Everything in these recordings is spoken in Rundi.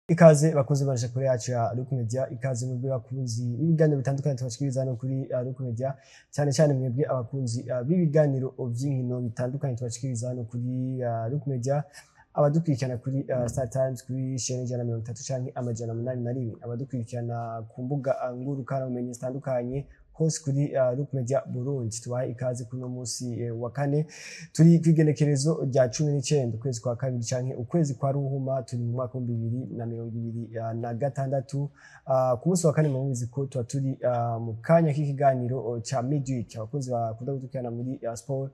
Ikaze bakunzi baje kuri yacu ya Luke Media, ikaze mwebwe bakunzi b'ibiganiro bitandukanye tubashikiriza hano kuri Luke Media, cyane cyane mwebwe abakunzi b'ibiganiro vy'inkino bitandukanye tubashikiriza hano kuri Luke Media, abadukurikirana kuri Star Times kuri chaîne 130 canke 801, abadukurikirana ku mbuga ngurukanabumenyi zitandukanye hose kuri Luke Media Burundi. Tubahe ikaze kuno munsi wa kane, turi kw'igenekerezo rya 19 ukwezi kwa kabiri canke ukwezi kwa Ruhuma, turi mu mwaka w'2026. Ku munsi wa kane mubizi ko tuba turi mu kanya k'ikiganiro ca Midweek. Abakunzi bakunda gudukurikirana muri sport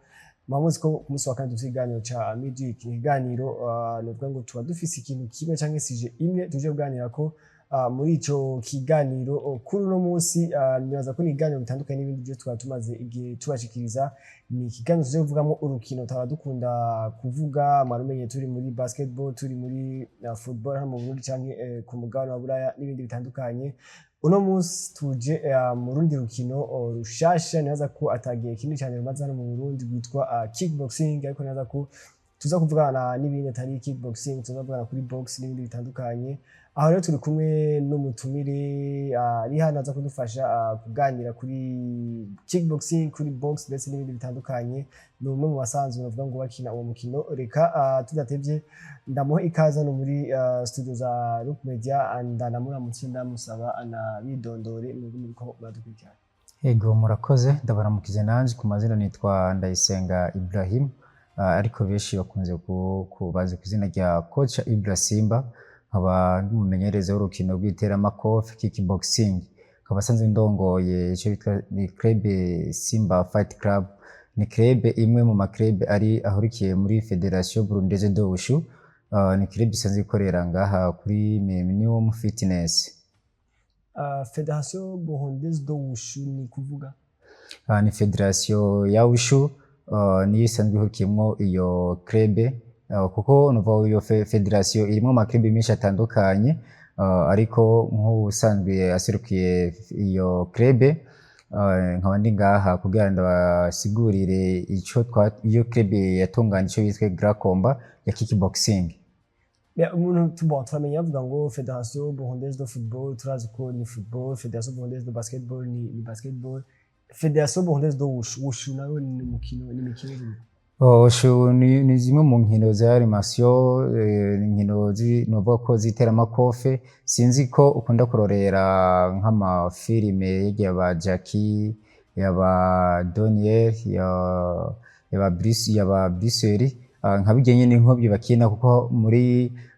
muzi ko ku munsi wa kane dufite ikiganiro ca Midweek. Ni ikiganiro novuga ngo tuba dufise ikintu kimwe canke sujet imwe tuje kuganirako muri ico kiganiro. Kuri uno munsi nibaza ko ni ibiganiro bitandukanye n'ibindi byo twaba tumaze igihe tubashikiriza. Ni ikiganiro tuje kuvugamo urukino twaba dukunda kuvuga, mwarumenye turi muri basketball, turi muri football hano mu Burundi canke ku mugabane wa Buraya n'ibindi bitandukanye. Uno munsi tuje mu rundi rukino rushasha, nibaza ko atagiye kinini cyane rumaze hano mu Burundi, rwitwa kickboxing, ariko nibaza ko tuza kuvugana n'ibindi atari kickboxing, tuza kuvugana kuri box n'ibindi bitandukanye. Aho rero turi kumwe n'umutumire ari hano aza kudufasha kuganira kuri kickboxing, kuri box ndetse n'ibindi bitandukanye. Ni umwe mu basanzwe bavuga ngo bakina uwo mukino. Reka tudatevye ndamuha ikaze hano muri studio za Luke Media, ndanamuramutse, ndamusaba anabidondore mwebwe muriko muradukurikirana. Ego, murakoze, ndabaramukije nanje. Ku mazina nitwa Ndayisenga Ibrahim, ariko benshi bakunze kubaza ku izina rya Coach Ibra Simba, nkaba ndi umumenyereza w'urukino rw'iteramakofe kickboxing, nkaba asanzwe ndongoye ico bitwa ni club Simba Fight Club. Ni club imwe mu ma club ari ahurikiye muri Fédération Burundaise de Wushu. Ni club isanzwe ikorera ngaha kuri Millennium Fitness. Fédération Burundaise de Wushu ni kuvuga? Ni fédération ya Wushu, niyo isanzwe ihurikiyemwo iyo club, kuko nuva iyo fédération irimwo ama club menshi atandukanye, ariko nk'ubusanzwe aserukiye iyo club, nkaba ndi ngaha kugira ndabasigurire ico iyo club yatunganya, ico bitwa Grand Combat ya kickboxing. Ya, umuntu bon, turamenya bavuga ngo Fédération Burundaise de Football, turazi ko ni football, Fédération Burundaise de Basketball ni basketball, Fédération Burundaise de Wushu, Wushu nayo ni umukino, ni imikino ibiri. Oh, Wushu ni zimwe mu nkino za animation, ni inkino novuga ko z'iteramakofe. Sinzi ko ukunda kurorera nk'amafilime yaba Jackie, yaba Doniel, yaba Bruce, yaba Bruce Lee, nka bijya nyene nk'ibyo bakina, kuko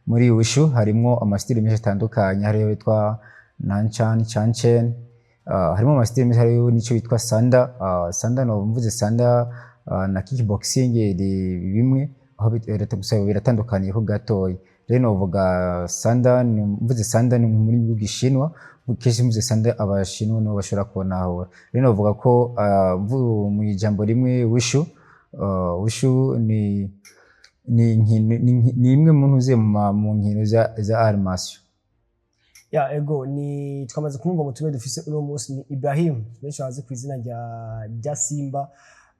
muri Wushu harimwo ama style menshi atandukanye. Hariyo bitwa Nanchan, Chanchen, harimo ama style menshi, hariyo n'ico bitwa Sanda. Sanda, no mvuze Sanda na kickboxing ni bimwe, aho gusa biratandukaniye ko gatoya. Rero novuga Sanda, mvuze Sanda ni muri bw'Igishinwa. Kenshi mvuze Sanda Abashinwa nibo bashobora kubonahura. Rero novuga ko mu ijambo rimwe Wushu, Wushu ni imwe mu ntuze mu nkino za arts martiaux. Ya, ego, ni twamaze kumva umutumire dufise uno munsi ni Ibrahim, benshi bazi ku izina rya Simba.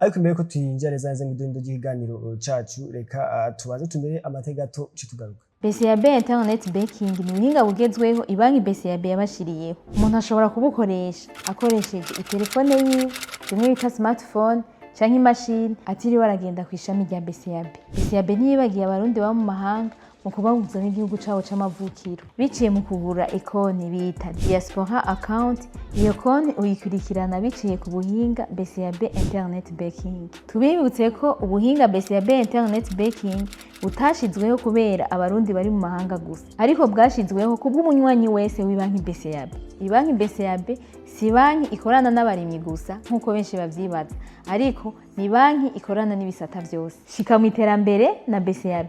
Ariko imbere ko tuyinjira neza neza mu idondo ry'ikiganiro cacu, reka tubaze tumere amate gato ce tugaruka. BCAB Internet Banking ni ubuhinga bugezweho ibanki BCAB yabashiriyeho. Umuntu ashobora kubukoresha akoresheje itelefone yiwe, bimwe bita smartphone, canke imashini, atiriwe aragenda ku ishami rya BCAB. BCAB ntiyibagiye Abarundi baba mu mahanga mu kubahuza n'igihugu cabo c'amavukiro biciye mu kugura ikonti bita Diaspora Account. Iyo konti uyikurikirana biciye ku buhinga BCAB Internet Banking. Tubibutse ko ubuhinga BCAB Internet Banking butashizweho kubera Abarundi bari mu mahanga gusa, ariko bwashizweho kubw'umunywanyi wese w'ibanki BCAB. Ibanki BCAB si banki ikorana n'abarimyi gusa nk'uko benshi bavyibaza, ariko ni banki ikorana n'ibisata vyose. Shika mu iterambere na BCAB.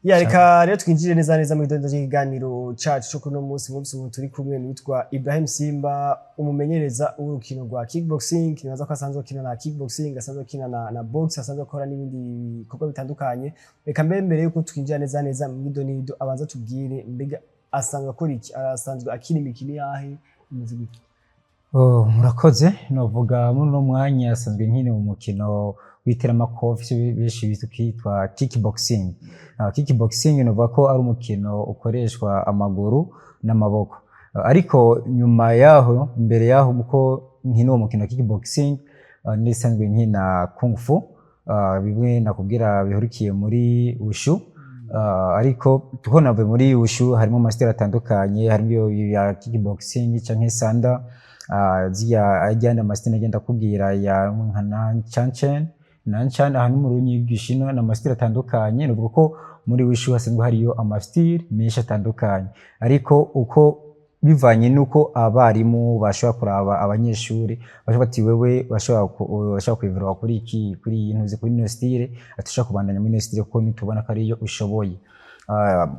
Ya, reka rero twinjire neza neza mu idondo ry'ikiganiro cacu co kuno munsi. Munsi ubu turi kumwe n'uwitwa Ibrahim Simba, umumenyereza w'urukino rwa kickboxing. Nibaza ko asanzwe akina na kickboxing, asanzwe akina na box, asanzwe akora n'ibindi bikorwa bitandukanye. Reka mbere yuko twinjira neza neza mu idonido, abanza tubwire mbega asanzwe akora iki, asanzwe akina imikino yahe, imeze gute? Oh, murakoze. Novuga muri uno mwanya asanzwe nkina mu mukino w'iteramakofe benshi bita kitwa kickboxing. Kickboxing novuga ko ari umukino ukoreshwa amaguru n'amaboko. Ariko nyuma yaho, imbere yaho uko nkina uwo mukino wa kickboxing, nisanzwe nkina kung fu, bimwe nakubwira bihurikiye muri wushu. Ariko tuko navuye muri wushu, harimo ama styles atandukanye, harimo iyo ya kickboxing canke sanda, ziriya ajyana ama styles agenda akubwira ya nka Nanchanchan Nanchan, aha ni mu rurimi rw'Igishinwa, ni ama styles atandukanye. Nuvuga ko muri wushu hasanzwe hariyo ama styles menshi atandukanye, ariko uko bivanye n'uko abarimu bashobora kuraba abanyeshuri, bashobora bati: "Wewe bashobora kwivura kuri iki, kuri iyi ntuzi, kuri ino style," ati: "Ushobora kubandanya muri ino style kuko nitubona ko ariyo ushoboye."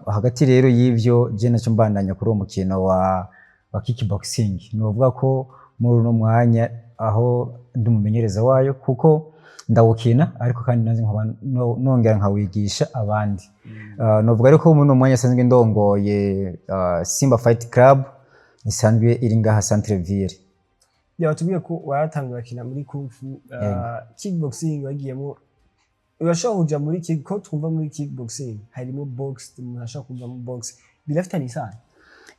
Hagati rero y'ivyo, je naco mbandanya kuri uwo mukino wa kickboxing. Ni ukuvuga ko muri uno mwanya aho ndi umumenyereza wayo, kuko ndawukina, ariko kandi nanjye nkaba nongera nkawigisha abandi. Novuga ariko muri uno mwanya asanzwe ndongoye Simba Fight Club isanzwe iri ngaha Centre Ville. Batubwiye ko waratanguye akina muri kung fu, kickboxing wagiyemo. Urashobora kuja muri kick, ko twumva muri kickboxing harimo box, umuntu ashobora kuvamo box, birafitanye isano?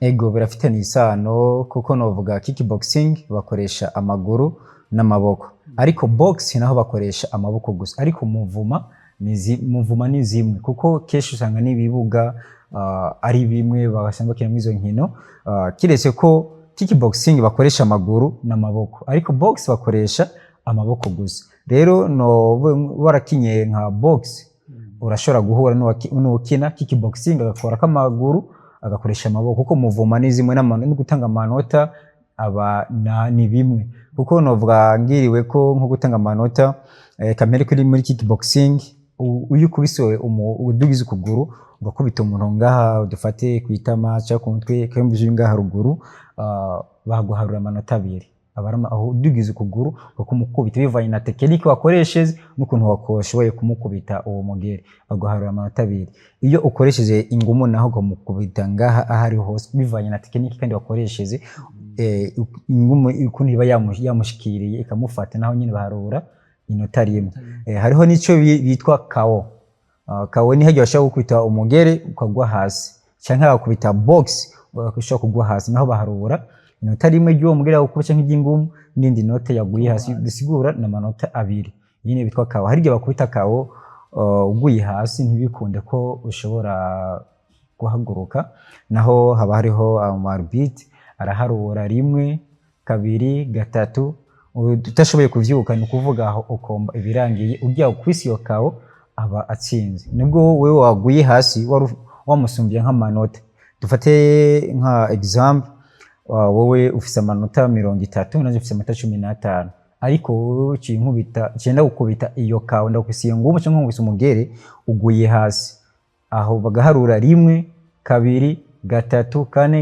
Ego, birafitanye isano, kuko novuga kickboxing bakoresha amaguru n'amaboko, ariko box naho bakoresha amaboko gusa, ariko muvuma ni zimwe, kuko kenshi usanga n'ibibuga ari bimwe basanzwe bakinamo izo nkino, kiretse ko kickboxing bakoresha amaguru n'amaboko, ariko box bakoresha amaboko gusa. Rero no warakinye nka box, urashobora guhura n'uwukina kickboxing agakora k'amaguru, agakoresha amaboko, kuko muvuma ni zimwe no gutanga amanota aba ni bimwe, kuko novuga ngiriwe ko nko gutanga amanota, kamere kuri muri kickboxing, iyo ukubise udugize ukuguru ugakubita umuntu ngaha, dufate ku itama cyangwa ku mutwe, kayumvije ngaha ruguru, baguharura amanota 2. Aba ari aho udugize ukuguru ukamukubita, bivanye na technique wakoresheje n'ukuntu washoboye kumukubita uwo mugere, baguharura amanota 2. Iyo ukoresheje ingumu naho ukamukubita ngaha aho ari hose, bivanye na technique kandi wakoresheje, ingumu ukuntu iba yamushikiriye ikamufata, naho nyine baharura inota 1. Hariho n'ico bitwa KO. KO ni hagiye bashobora gukubita umugere ukagwa hasi, canke bagakubita box ushobora kugwa hasi, naho baharura inota 1 ry'uwo mugere wawukubise canke iry'ingumu, n'indi note yaguye hasi, bisigura ni amanota 2. Iyi niyo bitwa KO. Hari igihe bakubita KO, uguye hasi ntibikunde ko ushobora guhaguruka, naho haba hariho ama arbitre araharura 1, 2, 3, utashoboye kuvyuka, ni ukuvuga aho ukomba ibirangiye, ugiye kwisi iyo KO aba atsinze, nibwo wewe waguye hasi wari wamusumbye nk'amanota. Dufate nka example, wowe ufise amanota 30, nanjye mfise amanota 15, ariko wowe uciye inkubita, ciye ndagukubita iyo KO, ndagukubise iyo ngumu canke nkubise umugere, uguye hasi, aho bagaharura 1, 2, 3,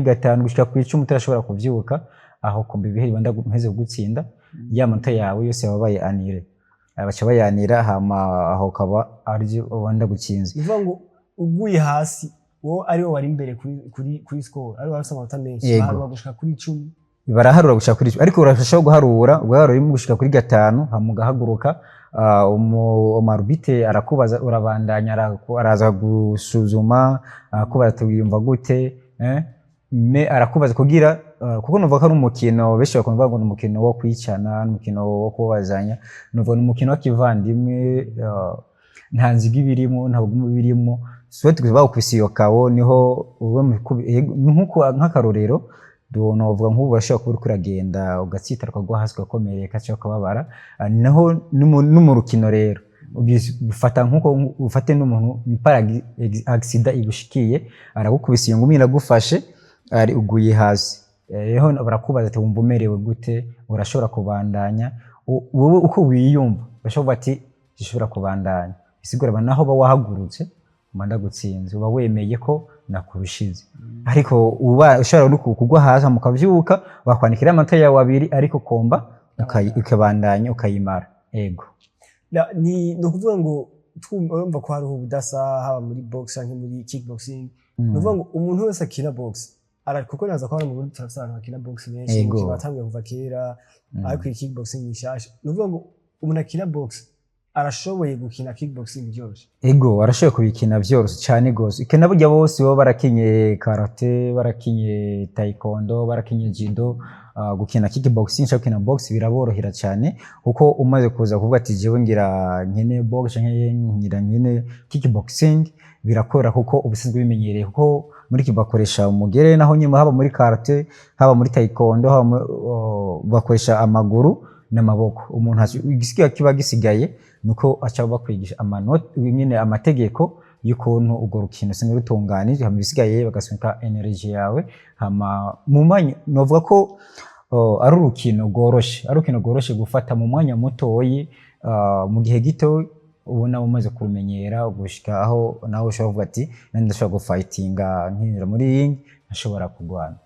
4, 5, gushika ku 10, utarashobora kuvyuka, aho kumva ibiheri mpeze kugutsinda, ya manota yawe yose yabaye annulé, baca bayanira, hama aho ukaba ari wanda gutsinze. Ni ukuvuga ngo uguye hasi, wowe ariwo wari imbere kuri score, ariwo wari ufite amanota menshi, Yego. baharura gushika kuri 10? Baraharura gushika kuri 10, ariko urashobora guharura, ugaharura 1 gushika kuri 5, hama ugahaguruka. Umu arbitre arakubaza: "Urabandanya?" Araza gusuzuma, arakubaza ati: "Wiyumva gute?" Me arakubaza kugira, kuko numva ko ari umukino benshi bakunda kuvuga ngo ni umukino wo kwicana, n'umukino wo kubabazanya. Numva ni umukino w'akivandimwe, nta nziga ibirimo, nta bugumwe birimo. Soit bawukubise iyo KO, niho uba nkuko nk'akarorero novuga nk'ubu urashobora kuba uriko uragenda ugatsitara, ukagwa hasi, ugakomereka cyangwa ukababara. Naho no mu rukino rero ufata nkuko ufate n'umuntu ni par accident igushikiye, aragukubise iyo ngumi, iragufashe, ari uguye hasi. Rero barakubaza ati: "Wumva umerewe gute? Urashobora kubandanya?" Wowe uko wiyumva urashobora kuvuga ati: "Gishobora kubandanya." Bisigura naho uba wahagurutse mba ndagutsinze, uba wemeye ko nakurushize, ariko uba ushobora no kugwa hasi mukavyuka, bakwandikira amanota yawe 2, ariko komba ukabandanya ukayimara. Ego. Ni ukuvuga ngo urumva ko hariho ubudasa haba muri box canke muri kickboxing. Ni ukuvuga ngo umuntu wese akina box Ara kuko naza ko hano mu Burundi turafise abantu bakina boxe benshi, umukino watanguye kuva kera, ariko iyi kickboxing ni nshasha. Ni ukuvuga ngo umuntu akina boxe arashoboye gukina kickboxing byoroshye? Ego, arashoboye kubikina vyoroshe cane gose. Ikena burya bose baba barakinye karate, barakinye taekwondo, barakinye judo, gukina kickboxing cyangwa gukina boxe biraborohera cyane, kuko umaze kuza kuvuga ati jewe ngira nkine boxe canke ngira nkine kickboxing, birakora kuko ubusanzwe bimenyereye, kuko muri ki bakoresha umugere, naho nyuma haba muri karate, haba muri taekwondo, haba bakoresha amaguru n'amaboko. Umuntu igisigaye kiba gisigaye nuko aca bakwigisha amanota nyine, amategeko y'ukuntu urwo rukino usanzwe rutunganije, hama ibisigaye bagasunika energy yawe. Hama mu mwanya novuga ko ari urukino rworoshe, ari urukino rworoshe gufata mu mwanya mutoyi, mu gihe gito ubona umaze kurumenyera gushika aho nawe ushobora kuvuga ati nanjye ndashobora gufightinga, nkinjira muri ring, nkashobora kurwana.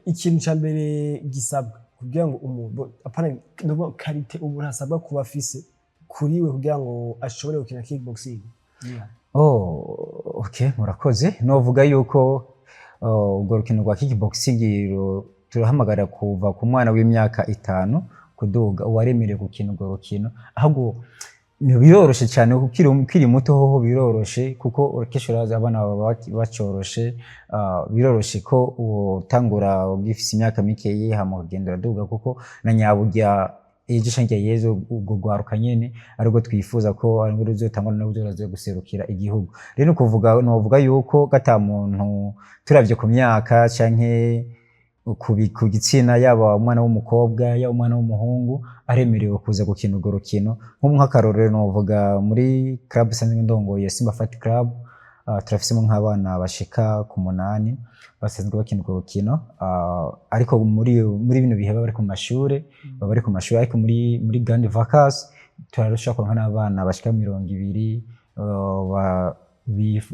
Ikintu cya mbere gisabwa kugira ngo umuntu, apana, ndavuga qualité umuntu asabwa kuba afise kuri we kugira ngo ashobore gukina kickboxing. Yeah. Oh, okay, murakoze. Novuga yuko urwo rukino rwa kickboxing turahamagara kuva ku mwana w'imyaka 5 kuduga, uwaremerewe gukina urwo rukino. Ahubwo biroroshe cyane ukiri muto, hoho biroroshe kuko kenshi urazi abana baba bacoroshe, biroroshe ko utangura ugifise imyaka mikeyi, hama ukagenda uraduga, kuko na nyaburya ejo canke yejo ubwo rwaruka nyene aribwo twifuza ko arirwo ruzotangura nabwo ruraza guserukira igihugu. Rero kuvuga, novuga yuko gata muntu turavye ku myaka canke ku gitsina, yaba umwana w'umukobwa, yaba umwana w'umuhungu, aremerewe kuza gukina urwo rukino. Nk'akarorero novuga muri club isanzwe ndongoye, Simba Fight Club, turafisemo nk'abana bashika ku 8 basanzwe bakina urwo rukino, ariko muri bino bihe baba bari ku mashure, baba bari ku mashure, ariko muri grandes vacances turarushaho kuronka n'abana bashika 20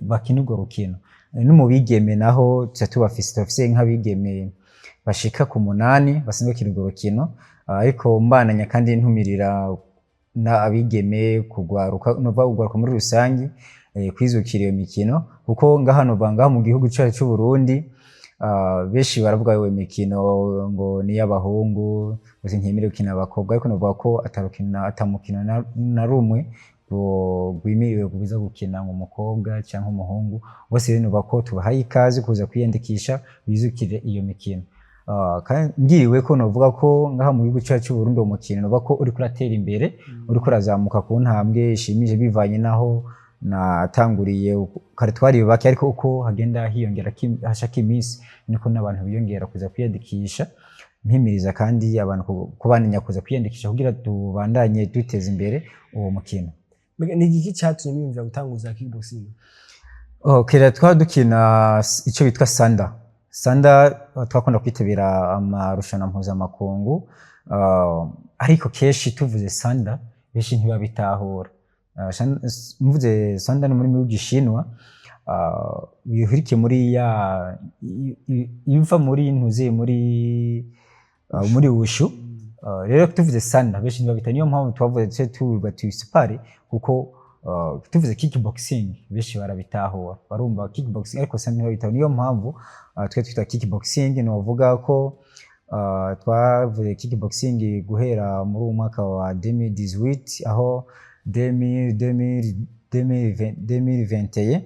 bakina urwo rukino. No mu bigeme naho tuca tubafise, turafise nk'abigeme bashika ku 8 basanzwe bakina urwo rukino. Ariko mbananya kandi ntumirira na abigeme kugwaruka, novuga kugwaruka muri rusangi, kwizukira iyo mikino, kuko ngaha nova ngaha mu gihugu cyacu cy'u Burundi, benshi baravuga iyo mikino ngo ni iy'abahungu, ngo ntiyemerewe gukina abakobwa, ariko novuga ko atarukina atamukino na rumwe rwimiriwe kuza gukina ngo umukobwa cyangwa umuhungu bose. Rero novuga ko tubahaye ikaze kuza kwiyandikisha bizukire iyo mikino. Kandi ngiriwe ko novuga ko ngaha mu gihugu cyacu cy'u Burundi uwo mukino novuga ko uriko uratera imbere, uriko urazamuka ku ntambwe ishimije bivanye naho natanguriye. Kare twari bake, ariko uko hagenda hiyongera hashaka iminsi niko n'abantu biyongera kuza kwiyandikisha. Mpimiriza kandi abantu kubandanya kuza kwiyandikisha kugira tubandanye duteza imbere uwo mukino. Mbega ni igiki cyatumye mwiyumvira gutanguza kickboxing? Oh, kera twari dukina icyo bitwa sanda. Sanda, twakunda kwitabira amarushanwa mpuzamakungu, ariko kenshi tuvuze sanda benshi ntibabitahura. Mvuze sanda ni muri rw'Igishinwa, bihurikiye muri ya iva muri ntuze muri wushu. Rero tuvuze sanda benshi ntibabita, niyo mpamvu twavuze tuce tuvuga tuyisipare, kuko tuvuze kickboxing benshi barabitahura, barumva kickboxing, ariko sanda ntibabitahura. Niyo mpamvu twe twita kickboxing. Novuga ko twavuze kickboxing guhera muri uwo mwaka wa 2018, aho 2000 2020 2021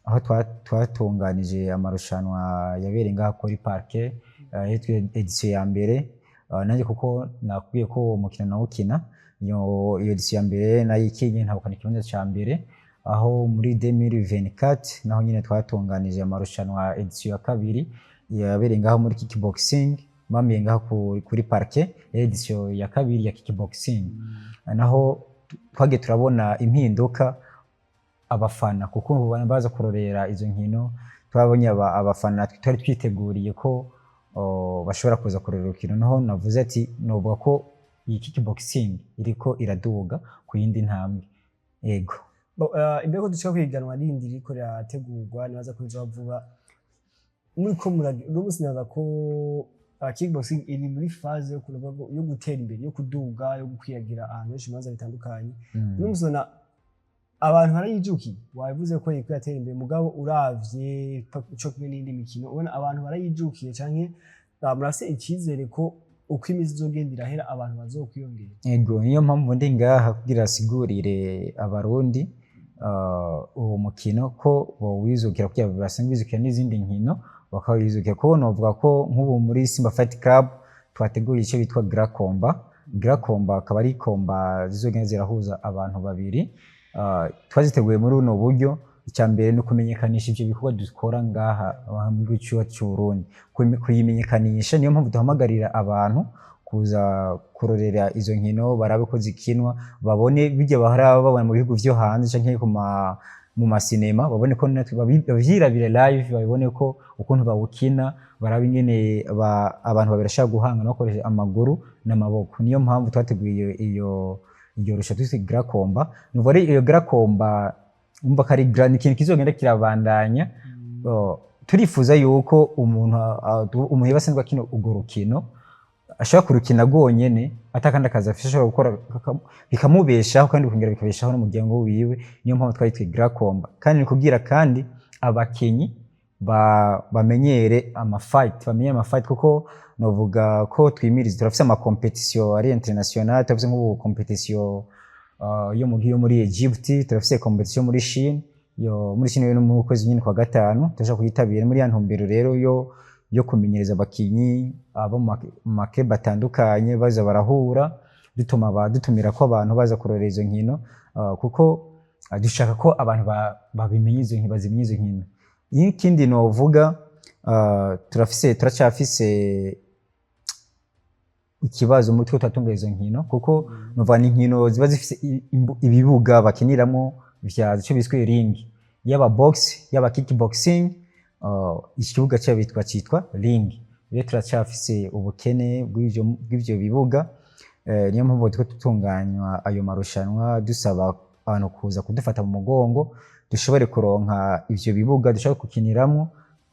aho twatunganije amarushanwa yabereye ngaha kuri parke, yitwa édition ya mbere. Nanjye kuko nakubwiye ko uwo mukino nawukina, iyo édition ya mbere nayikinye ntabukana ikibanza ca mbere. Aho muri 2024 naho nyine twatunganije amarushanwa édition ya kabiri yabereye ngaho muri kickboxing, bamiye ngaho kuri parke, édition ya kabiri ya kickboxing. Naho twagiye turabona impinduka abafana, kuko ubu baza kurorera izo nkino, twabonye abafana twari twiteguriye ko bashobora kuza kurorera urukino. Naho navuze ati novuga ko iyi kickboxing iriko iraduga ku yindi ntambwe, yego. Imbere ko dushika kwiganwa rindi ririko rirategurwa, nibaza ko rizoba vuba, muriko uno munsi nibaza ko kickboxing iri muri phase yo kunovuga ngo yo gutera imbere, yo kuduga, yo gukwiragira ahantu henshi mu bibanza bitandukanye. Uno munsi ubona Abantu barayijukiye, wabivuze ko iriko iratera imbere, mugabo uravye co kimwe n'indi mikino, ubona abantu barayijukiye canke murafise icizere ko uko imisi izogenda irahera abantu bazokwiyongera? Ego, niyo mpamvu ndi ngaha kugira asigurire Abarundi uwo mukino ko bowijukira, kugira basanzwe bizukira n'izindi nkino bakawizukira. Kuko novuga ko nk'ubu muri Simba Fight Club twateguye icyo bitwa Grand Combat. Grand Combat akaba ari combat zizogenda zirahuza abantu babiri. Twaziteguye muri buno buryo: icya mbere ni ukumenyekanisha ivyo bikorwa dukora ngaha mu gihugu cyacu c'u Burundi, kuyimenyekanisha. Niyo mpamvu duhamagarira abantu kuza kurorera izo nkino, barabe ko zikinwa, babone bijya bahora babona mu bihugu vyo hanze canke mu masinema, babone ko natwe bavyirabire live, babibone ko ukuntu bawukina, barabe ingene abantu babiri bashobora guhangana bakoresheje amaguru n'amaboko. Niyo mpamvu twateguye iyo iryo rusha twise Grand Combat. Nuvuga ari iyo Grand Combat, umva ko ari ni ikintu kizogenda kirabandanya. Oh, turifuza yuko umuntu yaba asanzwe akina urwo rukino ashobora kurukina rwonyene atakandi akazi afise, ashobora gukora bikamubeshaho kandi bikongera bikabeshaho n'umuryango wiwe. Niyo mpamvu twayitwa Grand Combat. Kandi ni kubwira kandi abakinyi bamenyere ama fight, bamenyere ama fight, kuko novuga ko twimiriza, turafise ama compétition ari international. Turafise nk'ubu compétition yo muri Egypt, turafise compétition muri Chine. Yo muri Chine yo mu kwezi nyine kwa gatanu turashaka kuyitabira. Muri ya ntumbero rero yo kumenyereza abakinyi abo mu ma club atandukanye, baza barahura, dutuma dutumira ko abantu baza kurorera izo nkino, kuko dushaka ko abantu babimenya izo nkino, bazimenya izo nkino. Ikindi novuga, turafise, turacyafise ikibazo muri twe turatunga izo nkino, kuko novuga ni inkino ziba zifise ibibuga bakiniramo vya ico biswe ring, yaba box, yaba kickboxing, ikibuga cyo bitwa citwa ring. Rero turacyafise ubukene bw'ivyo bibuga. Niyo mpamvu turiko dutunganywa ayo marushanwa, dusaba abantu kuza kudufata mu mugongo, dushobore kuronka ivyo bibuga dushobore gukiniramwo,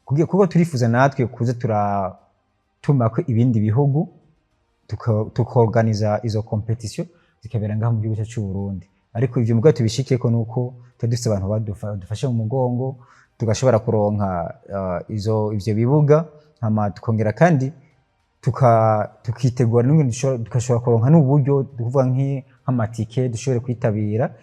kuko turifuza natwe kuza turatumako ibindi bihugu, tukorganiza izo compétition zikabera ngaha mu gihugu cyacu c'u Burundi. Ariko ivyo mugabo tubishikeko nuko tuba dufise abantu badufashe mu mugongo, tugashobora kuronka izo ivyo bibuga, hama tukongera kandi tukitegura n'ingene tugashobora kuronka n'uburyo, tukuvuga nk'amatike, dushobore kwitabira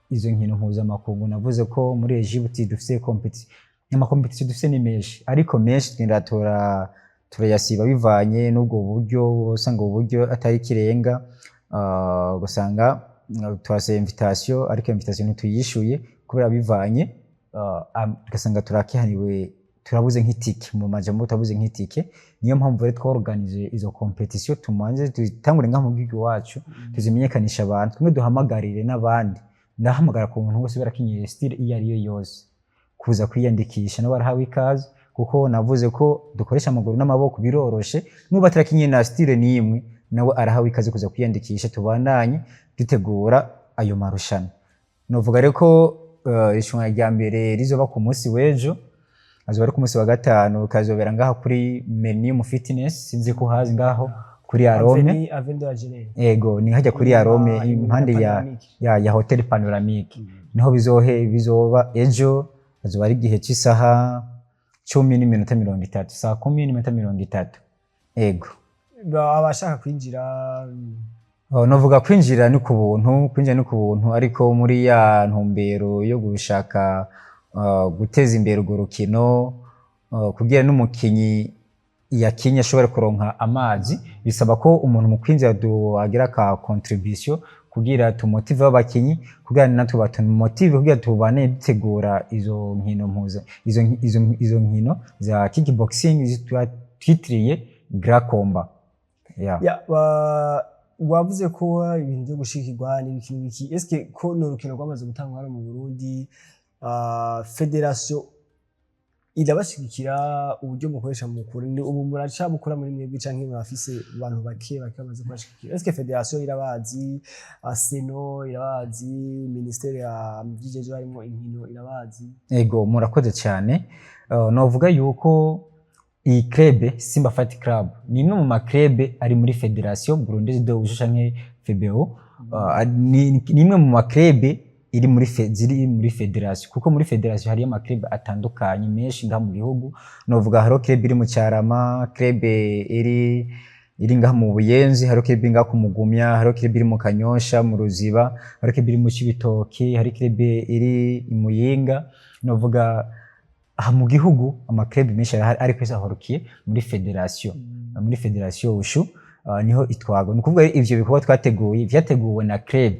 izo nkino mpuzamakungu. Navuze ko muri Egypt dufise compétition. Ama compétition dufise ni menshi, ariko menshi tugenda turayasiba bivanye n'ubwo buryo. Usanga ubu buryo atari ikirenga, ugasanga turasaba invitation, ariko invitation ntituyishuye kubera bivanye, tugasanga turakihaniwe, turabuze nk'itike, mu majambo turabuze nk'itike. Niyo mpamvu rero tworganije izo compétition, tumanze dutangure ngaha mu gihugu iwacu, tuzimenyekanisha abantu, tumwe duhamagarire n'abandi. Ndahamagara ku muntu wese barakinyiye style iyo ari yo yose kuza kwiyandikisha, nabo barahawe ikaze, kuko navuze ko dukoresha amaguru n'amaboko, biroroshe. Nuba atarakinye na style n'imwe, nawe arahawe ikaze kuza kwiyandikisha, tubandanye dutegura ayo marushanwa. Novuga rero ko irushanwa rya mbere rizoba ku munsi w'ejo, azoba ari ku munsi wa gatanu, kazobera ngaha kuri Millennium Fitness. Sinzi ko uhazi, ngaho kuri Arome. Avenue de la Genève. Ego, ni hajya kuri Arome, impande ya Hotel Panoramique, niho bizoba ejo. Azoba ari igihe cy'isaha 10:30, saa 10:30, ego. Abashaka kwinjira? Oh, novuga kwinjira ni ku buntu, kwinjira ni ku buntu, ariko muri ya ntumbero yo gushaka guteza imbere urwo rukino, kugira n'umukinyi yakinye ashobore kuronka amazi, bisaba ko umuntu mu kwinjira agira ka contribution kugira tumotive abakinyi, kugira natwe batumotive, kugira tubane dutegura izo nkino mpuza izo nkino za kickboxing twitiriye Grand Combat, yeah. Ya, wavuze ko ibintu byo gushikirwa n'ibiki n'ibiki, eske ko ni urukino rwamaze gutangwa hano mu Burundi, fédération irabashigikira? Uburyo mukoresha mu kuri ni ubu muracabukora muri mwebwe, canke murafise abantu bake bake bamaze kubashigikira? Eske fédération irabazi, CNO irabazi, ministère ya vyijeje harimo inkino irabazi? Ego, murakoze cyane. Novuga yuko iyi club Simba Fight Club ni imwe mu ma club ari muri Fédération Burundaise de Wushu canke FBO. Ni imwe mu ma club. iri muri ziri muri fédération, kuko muri fédération hariyo ama club atandukanye menshi ngaha mu gihugu. Novuga hariho club iri mu Cyarama, club iri ngaha mu Buyenzi, hariho club iri ngaha ku Mugumya, hariho club iri mu Kanyosha, mu Ruziba, hariho club iri mu Cibitoki, hari club iri i Muyinga. Novuga aha mu gihugu ama club menshi arahari, ariko yose ahurukiye muri fédération, muri fédération wushu niho itwagwa. Ni ukuvuga rero ivyo bikorwa twateguye vyateguwe na club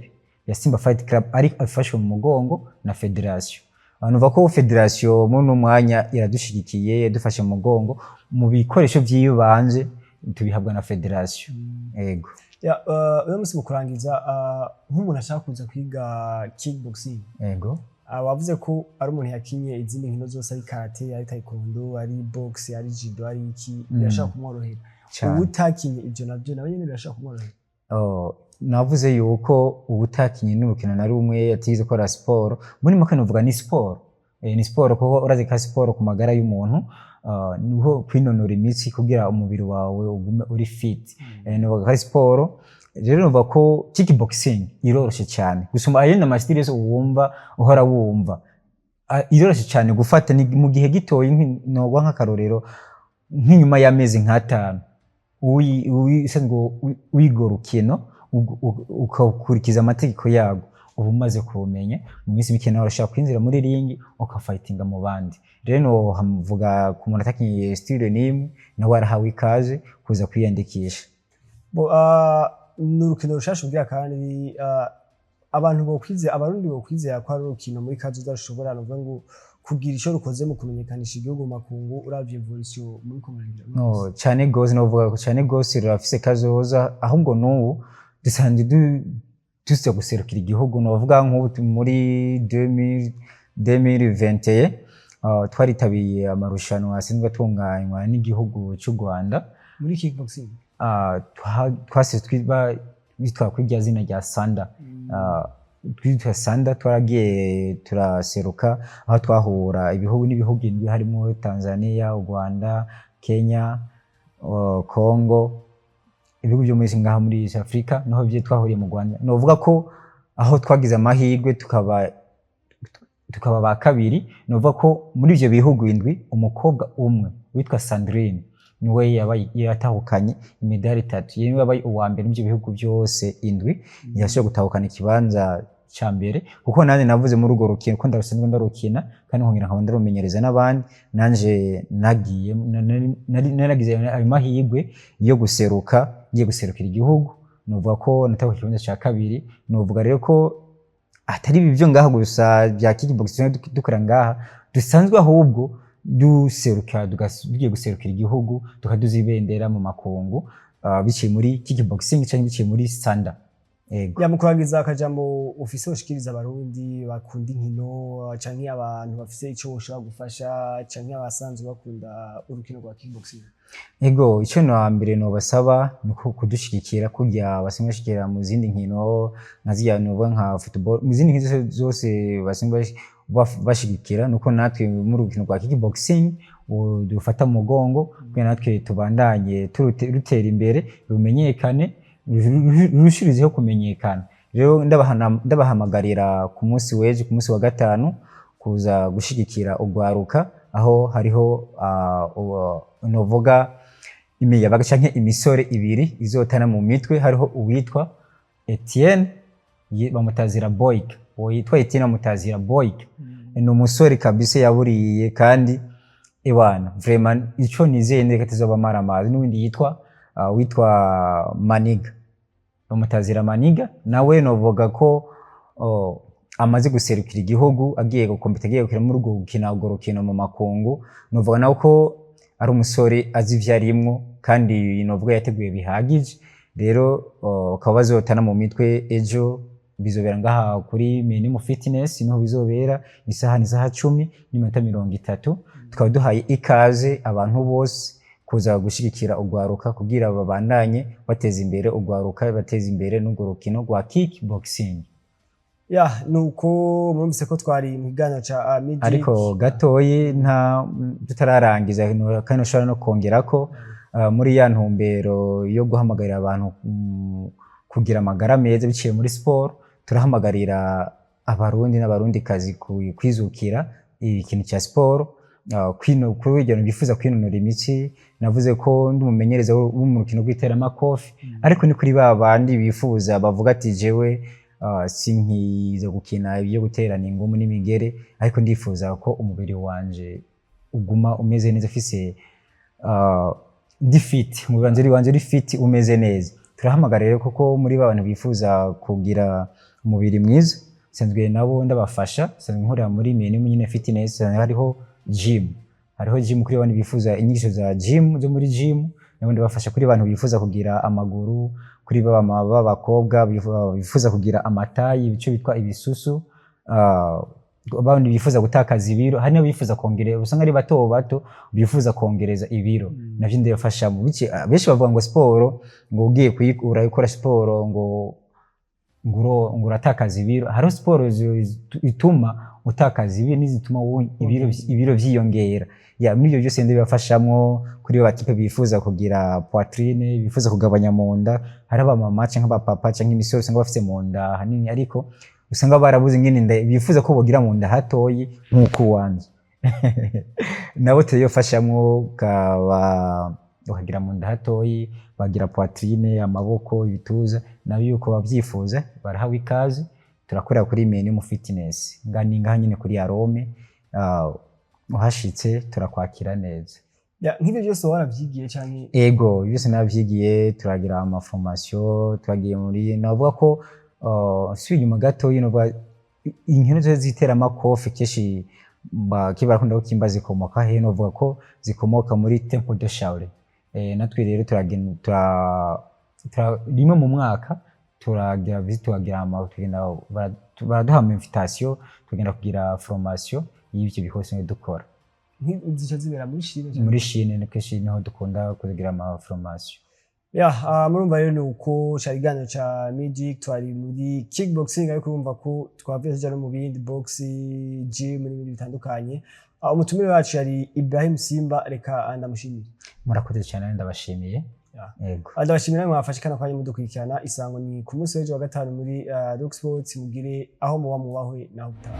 ya Simba Fight Club, ariko ifashwe mu mugongo na fédération. Numva ko fédération muri uno mwanya iradushigikiye, yadufashe mu mugongo mu bikoresho vy'ibanze tubihabwa na fédération. Ego. Ya, uno munsi mu kurangiza, nk'umuntu ashaka kuza kwiga kickboxing, wavuze ko ari umuntu yakinye izindi nkino zose, ari karate, ari taekwondo, ari boxe, ari judo, ari iki, birashobora kumworohera. Cane. Ubu utakinye ivyo navyo, nawe nyene birashobora kumworohera? Oh, navuze yuko ubutakinye n'urukino na rumwe, atize gukora siporo, muri make novuga ni siporo. Ni siporo, kuko urazi ka siporo ku magara y'umuntu, niho kwinonora imitsi kugira umubiri wawe ugume uri fit. Novuga ko ari siporo. Rero novuga ko kickboxing iroroshe cyane gusumba ayandi ama style yose wumva uhora wumva. Iroroshe cyane gufata, ni mu gihe gitoyi. Nogwa nk'akarorero, nk'inyuma y'amezi nk'atanu usanzwe wiga urukino, ukakurikiza amategeko yarwo, uba umaze kuwumenya. Mu minsi mike nawe urashobora kwinjira muri ring ukafightinga mu bandi. Rero novuga ku muntu atakinye style n'imwe, nawe arahawe ikaze kuza kwiyandikisha. Bo, ni urukino rushasha ubwira, kandi abantu bokwizera, Abarundi bokwizera ko ari urukino muri kazoza rushobora, novuga ngo, kugira ico rukoze mu kumenyekanisha igihugu mu makungu, uravye évolution muri ko muragira? No, cyane gose. Novuga ko cyane gose rurafise kazoza. Ahubwo n'ubu dusanzwe dusa guserukira igihugu. Novuga nk'ubu muri 2000 2021 twaritabiye amarushanwa asanzwe atunganywa n'igihugu cy'u Rwanda. Muri kickboxing? Twase twiba bitwa kuri rya zina rya Sanda. Twitwa Sanda, twaragiye turaseruka, aho twahura ibihugu n'ibihugu indwi, harimo Tanzania, u Rwanda, Kenya, Congo, ibihugu byo muri ngaha muri East Africa, niho byo twahuriye mu Rwanda. Novuga ko aho twagize amahirwe tukaba ba kabiri. Novuga ko muri ivyo bihugu indwi, umukobwa umwe witwa Sandrine niwe yabaye yatahukanye imidari itatu. Niwe yabaye uwa mbere muri ivyo bihugu byose indwi, yashoboye gutahukana ikibanza ca mbere. Kuko nanjye navuze muri urwo rukino ko ndarusanzwe ndarukina, kandi nkongera nkaba ndarumenyereza n'abandi, nanje nagiye naragize ayo mahirwe yo guseruka, ngiye guserukira igihugu. Novuga ko natahuye ikibanza ca kabiri. Novuga rero ko atari ibi byo ngaha gusa bya kickboxing dukora ngaha dusanzwe, ahubwo duseruka, tugiye guserukira igihugu, tukaduza ibendera mu makungu, biciye muri kickboxing cyangwa biciye muri Sanda. Ego. Ya, mu kurangiza, akajambo ufise ushikiriza Abarundi bakunda inkino, canke abantu bafise ico boshobora gufasha, canke abasanzwe bakunda urukino rwa kickboxing? Ego, icyo na mbere nobasaba ni uko kudushigikira kurya basanzwe bashigikira mu zindi nkino nka zirya, novuga nka football, mu zindi nkino zose basanzwe bashigikira, nuko natwe muri urukino rwa kickboxing dufata mu mugongo kugira natwe tubandanye rutera imbere, rumenyekane, rurushirizeho kumenyekana. Rero ndabahamagarira ku munsi w'ejo, ku munsi wa gatanu, kuza gushigikira urwaruka, aho hariho novuga imiyabaga canke imisore ibiri izotana mu mitwe. Hariho uwitwa Etienne, bamutazira Boyk. Uwo yitwa Etienne bamutazira Boyk, ni umusore kabisa yaburiye, kandi ewana vraiment ico nizeye ndeka tuzoba maramazi. N'uwindi yitwa witwa Maniga, bamutazira Maniga, nawe novuga ko amaze guserukira igihugu, agiye gukompeta, agiye gukina muri urwo gukina urwo rukino mu makungu. Novuga nawe ko ari umusore azi ivyo arimwo, kandi novuga yateguye bihagije. Rero bakaba bazotana mu mitwe ejo. Bizobera ngaha kuri Minimu Fitness, niho bizobera. Isaha ni isaha 10:30. Tukaba duhaye ikaze abantu bose kuza gushigikira urwaruka kugira babandanye bateza imbere urwaruka, bateza imbere n'urwo rukino rwa kickboxing. Ya, nuko murumvise ko twari mu kiganiro ca Midweek. Ariko gatoyi nta tutararangiza, kandi ushobora no kongerako, muri ya ntumbero yo guhamagarira abantu kugira amagara meza biciye muri siporo, turahamagarira Abarundi n'Abarundikazi kwizukira ikintu cya siporo, kuri urugero bifuza kwinonora imitsi. Navuze ko ndi umumenyereza wo mu rukino rw'iteramakofe, ariko ni kuri ba bandi bifuza, bavuga ati: "Jewe sinkiza gukina ibyo guterana ingumu n'imigere, ariko ndifuza ko umubiri wanje uguma umeze neza, ufise ndi fit, umubiri wanje uri fit, umeze neza." Turahamagara rero, kuko muri ba bantu bifuza kugira umubiri mwiza, nsanzwe nabo ndabafasha. Nsanzwe nkorera muri Millennium nyine Fitness. Hariho gym kuri abantu bifuza inyigisho za gym, zo muri gym nabo ndabafasha. Kuri abantu bifuza kugira amaguru, kuri ba b'abakobwa bifuza kugira amatayi, ibice bitwa ibisusu, abandi bifuza gutakaza ibiro, hari n'abifuza kongereza, usanga ari bato bato bifuza kongereza ibiro, navyo ndabafashamo. Benshi bavuga ngo siporo, ngo ugiye kuyikura ukora siporo ngo uratakaza ibiro. Hariho siporo ituma utakaza ibiro n'izituma ibiro vyiyongera. Ya, muri ibyo byose ndabibafashamwo. Kuri ba type bifuza kugira poitrine, bifuza kugabanya mu nda, hari abamama canke abapapa canke imisore usanga bafise mu nda hanini, ariko usanga barabuze ingene inda, bifuza ko bogira mu nda hatoyi nk'uko uwanje, nabo turabibafashamwo, ukaba ukagira mu nda hatoyi, bagira poitrine, amaboko, ibituza, nabo yuko bavyifuza barahawe ikaze. Turakorera kuri Millennium Fitness, ngani ngaha nyine kuri Arome. Uhashitse turakwakira neza. Ya, nk'ivyo byose waravyigiye canke? Ego, byose navyigiye. Turagira ama formation, turagiye muri, navuga ko nsubiye inyuma gato, novuga inkino zose z'iteramakofe kenshi barakunda kukimba zikomoka he? Novuga ko zikomoka muri Temple de Shaolin. Natwe rero turagenda, rimwe mu mwaka turagira visite, tukagira ama tugenda, baraduha ama invitation, tugenda kugira formation y'ivyo bihose dukora. Zica zibera muri Chine canke? Muri Chine ni kenshi niho dukunda kugira ama formation. Ya, murumva rero ni uko cari ikiganiro ca Magic. Twari muri kickboxing, ariko urumva ko twavuye tuja no mu bindi, boxing, gym n'ibindi bitandukanye. Umutumire wacu yari Ibrahim Simba. Reka ndamushimire. Murakoze cyane, ndabashimiye. Ya. Yego. Ndabashimira mwafashe kano kanya mudukurikirana. Isango ni ku munsi w'ejo wa gatanu muri Rock Sports. Mugire aho muba, mubahwe naho butaha.